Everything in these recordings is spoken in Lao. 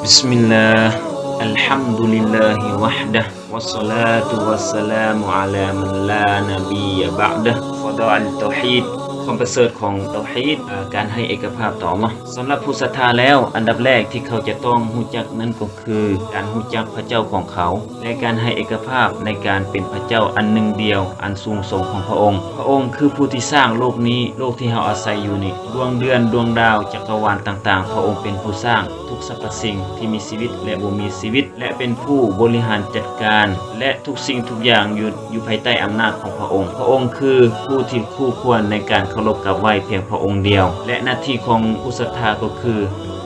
بسم الله، الحمد لله وحده، والصلاة والسلام على من لا نبي بعده، فضائل التوحيد ຄວາມປະເສີດຂອງເຕົາຮີດ ເອີ ການໃຫ້ເອກະພາບຕໍ່ອັລລອຮ. ສຳລັບຜູ້ສັດທາແລ້ວ ອັນດັບແລກທີ່ເຂົາຈະຕ້ອງຮູ້ຈັກນັ້ນກໍຄື ການຮູ້ຈັກພະເຈົ້າຂອງເຂົາ ແລະ ການໃຫ້ເອກະພາບໃນການເປັນພະເຈົ້າອັນໜຶ່ງດຽວ ອັນສູງສົ່ງຂອງພະອົງ. ພະອົງຄືຜູ້ທີ່ສ້າງໂລກນີ້, ໂລກທີ່ເຮົາອາໄສຢູ່ນີ້, ດວງເດືອນ, ດວງດາວ, ຈັກກະວານຕ່າງໆ, ພະອົງເປັນຜູ້ສ້າງທຸກສັບພະສິ່ງທີ່ມີຊີວິດ ແລະ ບໍ່ມີຊີວິດ ແລະ ເປັນຜູ້ບໍລິຫານຈັດການ ແລະ ທຸກສິ່ງທຸກຢ່າງຢູ່ ຢູ່ພາຍໃຕ້ອຳນາດຂອງພະອົງ. ພະອົງຄືຜູ້ທີ່ຄູ່ຄວນໃນການເຄົາລົບກາບໄຫວ້ພຽງພະອົງດຽວ ແລະ ໜ້າທີ່ຂອງຜູ້ສັດທາກໍຄື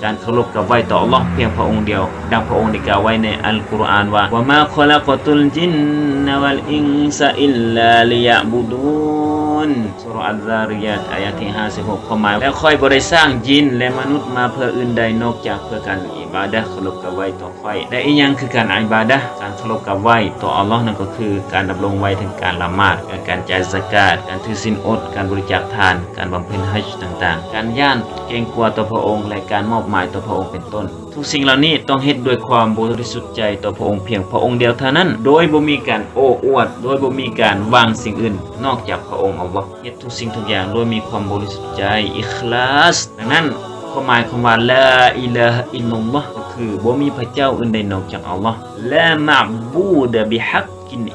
ການເຄົາລົບກາບໄຫວ້ຕໍ່ອັລລອຮພຽງພະອົງດຽວ, ດັ່ງພະອົງໄດ້ກ່າວໄວ້ໃນອັລກຸຣອານວ່າ وما خلقت الجن والإنس إلا ليعبدون ຊູຣະອັດຊາຣິຢາດ ອາຍາທີ່ຫ້າສິບຫົກ ຄວາມໝາຍ ແລະ ຂ້ອຍບໍ່ໄດ້ສ້າງຈິນ ແລະ ມະນຸດມາເພື່ອອື່ນໃດນອກຈາກເພື່ອການອິບາດະ ເຄົາລົບກາບໄຫວ້ຕໍ່ຂ້ອຍ. ແລະ ອີ່ຫຍັງຄືການອິບາດະ? ການເຄົາລົບກາບໄຫວ້ຕໍ່ອັລລອຮນັ້ນກໍຄື ການດຳລົງໄວ້ເຖິງການລະໝາດ, ການຈ່າຍຊະກາດ, ການຖືສິນອົດ, ການບໍລິຈາກທານ, ການບຳເພັນຮັດຈຕ່າງໆ, ການຢ້ານເກງກົວຕໍ່ພະອົງ ແລະ ການມອບໝາຍຕໍ່ພະອົງເປັນຕົ້ນ. ທຸກສິ່ງເຫຼົ່ານີ້ຕ້ອງເຮັດດ້ວຍຄວາມບໍລິສຸດໃຈຕໍ່ພະອົງພຽງພະອົງດຽວເທົ່ານັ້ນ ໂດຍບໍ່ມີການໂອ້ອວດ, ໂດຍບໍ່ມີການຫວັງສິ່ງອື່ນນອກຈາກພະອົງອັລລອຮ. ເຮັດທຸກສິ່ງທຸກຢ່າງໂດຍມີຄວາມບໍລິສຸດໃຈ ອິຄລາສ. ດັ່ງນັ້ນ ຄວາມໝາຍຄຳວ່າ لا إله إلا الله ກໍຄືບໍ່ມີພະເຈົ້າອື່ນໃດນອກຈາກອັລລອຮ. لا معبود بحق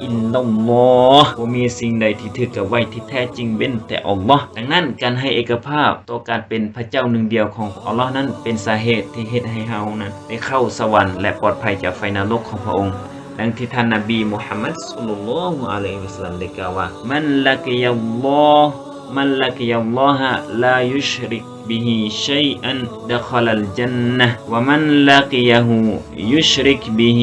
إلا الله ບໍ່ມີສິ່ງໃດທີ່ຖືກກາບໄຫວ້ທີ່ແທ້ຈິງເວັ້ນແຕ່ອັລລອຮ. ດັ່ງນັ້ນ ການໃຫ້ເອກະພາບຕໍ່ການເປັນພະເຈົ້າໜຶ່ງດຽວຂອງອັລລອຮນັ້ນ ເປັນສາເຫດທີ່ເຮັດໃຫ້ເຮົານັ້ນໄດ້ເຂົ້າສະຫວັນ ແລະ ປອດໄພຈາກໄຟນະລົກຂອງພະອົງ. ດັ່ງທີ່ທ່ານນະບີມຸຮັມມັດ صلى الله عليه وسلم ໄດ້ກ່າວວ່າ من لقي الله من لقي الله لا يشرك به شيئا دخل الجنة ومن لقيه يشرك به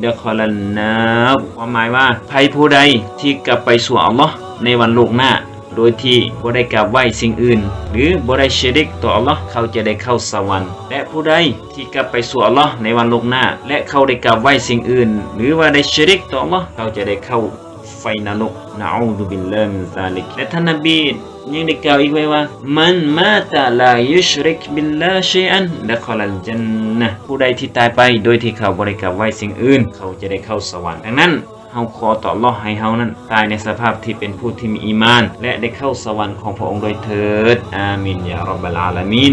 دخل النار. ຄວາມໝາຍວ່າ ໃຜຜູ້ໃດທີ່ກັບໄປສູ່ອັລລອຮໃນວັນໂລກໜ້າ ໂດຍທີ່ບໍ່ໄດ້ກາບໄຫວ້ສິ່ງອື່ນ ຫຼື ບໍ່ໄດ້ຊະຣິກຕໍ່ອັລລອຮ ເຂົາຈະໄດ້ເຂົ້າສະຫວັນ. ແລະ ຜູ້ໃດທີ່ກັບໄປສູ່ອັລລອຮໃນວັນໂລກໜ້າ ແລະ ເຂົາໄດ້ກາບໄຫວ້ສິ່ງອື່ນ ຫຼື ວ່າໄດ້ຊະຣິກຕໍ່ອັລລອຮ ເຂົາຈະໄດ້ເຂົ້າໄຟນະລົກ. نعوذ بالله من ذلك. ແລະ ທ່ານນະບີຍັງໄດ້ກ່າວອີກໄວ້ວ່າ من مات لا يشرك بالله شيئا دخل الجنة ຜູ້ໃດທີ່ຕາຍໄປໂດຍທີ່ເຂົາບໍ່ໄດ້ກາບໄຫວ້ສິ່ງອື່ນ ເຂົາຈະໄດ້ເຂົ້າສະຫວັນ. ດັ່ງນັ້ນ ເຮົາຂໍຕໍ່ອັລລອຮໃຫ້ເຮົານັ້ນຕາຍໃນສະພາບທີ່ເປັນຜູ້ທີ່ມີອີມານ ແລະ ໄດ້ເຂົ້າສະຫວັນຂອງພະອົງດ້ວຍເທີດ. ອາມີນ يا رب العالمين.